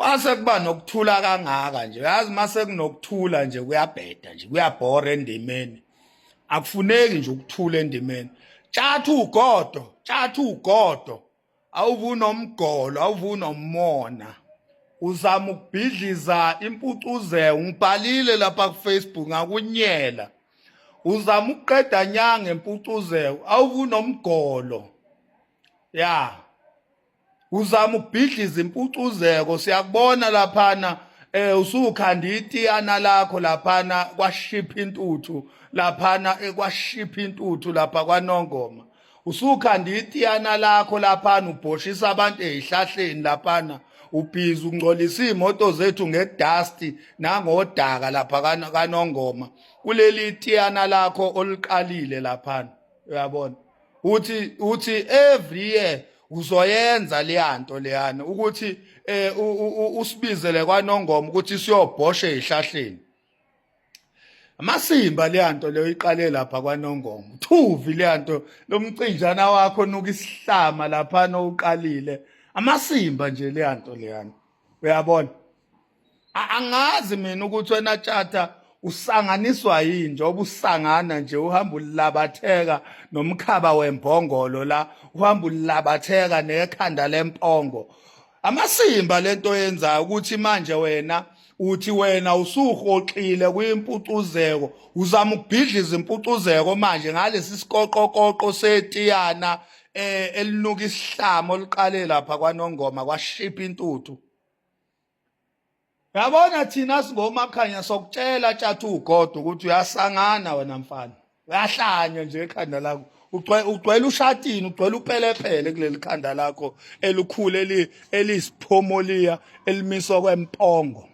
Kwase kuba nokuthula kangaka nje. Yazi mase kunokuthula nje kuyabheda nje, kuyabhora endimeni. Akufuneki nje ukuthula endimeni. Tshatha ugodo, tshatha ugodo. Awuvuna umgolo, awuvuna umona. Uzama ukubhidliza impucuzeko. Ngibhalile lapha ku Facebook ngakunyela. Uzama ukuqeda nyanga empucuzeko, awuvuna umgolo. Ya. Uzama ukubhidliza impucuzeko siyakubona laphana usukhanda itiyana lakho laphana kwashipha intuthu laphana ekwashipha intuthu lapha kwaNongoma usukhanda itiyana lakho laphana ubhoshisa abantu ezihlahleni laphana ubhizi ungcolisa iy'moto zethu ngedust nangodaka lapha kaNongoma kuleli tiyana lakho oluqalile laphana uyabona uthi every year uzoyenza leyanto leyana ukuthi usibizele kwaNongoma ukuthi siyobhosha ezihlahleni amasimba leyanto leyo iqale lapha kwaNongoma thuvi leyanto lomcinjana wakho nuka isihlama lapha uqalile amasimba nje leyanto leyana uyabona angazi mina ukuthi wena Tshatha usanganiswa yini njengoba usangana nje uhamba ulabatheka nomkhaba wembongolo la uhamba ulabatheka nekhanda lempongo amasimba lento yenzayo ukuthi manje wena uthi wena usuhoxile kwimpucuzeko uzama ukubhidliza impucuzeko manje ngalesi sikoqokoqo setiyana elinuka isihlamo oluqale lapha kwaNongoma kwashipha intuthu. Yabona thina singomakhanya sokutshela tshatha ugodo ukuthi uyasangana wena mfana. Uyahlanya nje ekhanda lakho. Ugcwele ushatini, ugcwele upelepele kuleli khanda lakho elikhulu elisiphomoliya elimiswa kwempongo.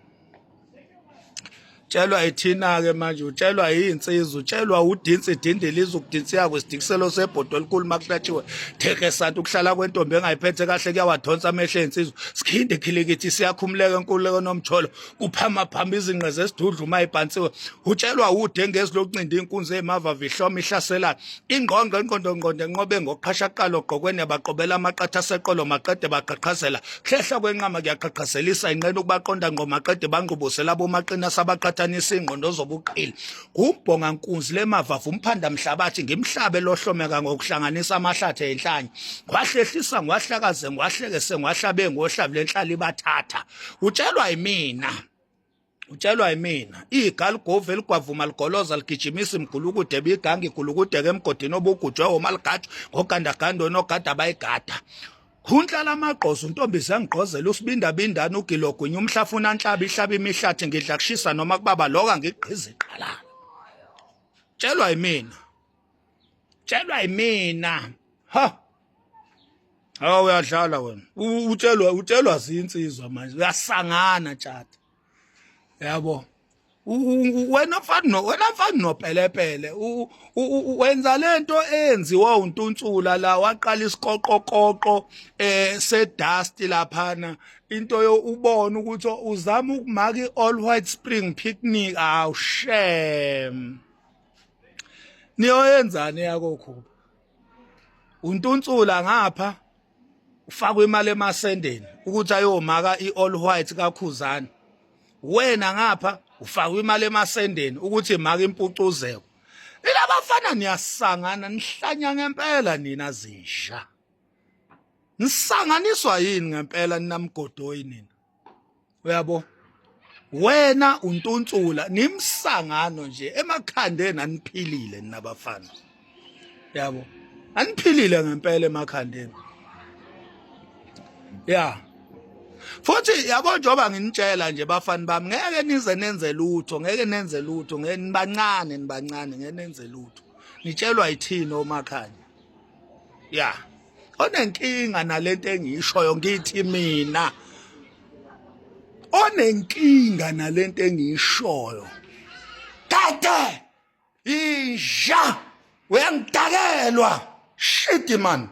Tshelwa yithina-ke manje utshelwa yinsizwa utshelwa udinsi idindiliza ukudinsiya kwesidikiselo sebhodo elikhulu makuhlatshiwe theke santi ukuhlala kwentombi engayiphethe kahle kuyawadonsa amehlo ensizwa sikhinde khilikithi siyakhumuleka enkululeko nomjolo kuphama phamba izinqe zesidudla uma ibhansiwe utshelwa udengezi lokuncinda inkunzi emavava ihloma ihlaselayo ingqongqo ingqondo ngqondo enqobe ngokuqhasha kuqala ogqokweni yabaqobela amaqatha aseqolo maqede baqhaqhazela kuhlehla kwenqama kuyaqhaqhazelisa inqena ukubaqonda ngqo maqede bangqubuzela bomaqina sabaqhathanisa ingqondo zobuqili ngubhonga nkunzi lemavavu umphanda mhlabathi ngimhlabe lohlomeka ngokuhlanganisa amahlathi enhlanye ngwahlehlisa ngwahlakaze ngwahlekese ngwahlabe ngohlavu lenhlali bathatha utshelwa yimina utshelwa yimina igaligovu eligwavuma ligoloza ligijimisa imgulukude biganga igulukudeke emgodini obugujwe womaligajwe ngogandaganda onogada bayigada Khunhla lamagqozo untombi zangigqozela usibindabindana ugilogwinya umhlafuna nhlaba ihlaba imihlathi ngidla kushisa noma kubaba loka ngigqiza iqalala tshelwa yimina tshelwa yimina ha Hawu uyadlala wena. Utshelwa zinsizwa manje. Uyasangana tshata. Yabo. Wena mfana no wena mfana nopelepele wenza lento eyenziwa untuntsula la waqala isikoqokoqo sedust laphana into yo ubona ukuthi uzama ukumaka i-all white spring picnic aw shame niyoyenzani yakokhuba untuntsula ngapha ufakwe imali emasendeni ukuthi ayomaka i-all white kaKhuzani wena ngapha ufakwe imali emasendeni ukuthi maka impucuzeko ilabafana niyasangana nihlanya ngempela nina zinja nisanganiswa yini ngempela ninamgodoyi nina uyabo wena untuntsula nimsangano nje emakhandeni aniphilile ninabafana yabo aniphilile ngempela emakhandeni ya futhi yabo njengoba nginitshela nje bafana bami ngeke nize nenze lutho ngeke nenze lutho ngeke nibancane nibancane ngeke nenze lutho nitshelwa yithini omakhanya ya onenkinga nalento engiyishoyo ngithi mina onenkinga nalento engiyishoyo kade inja uyangidakelwa shit man.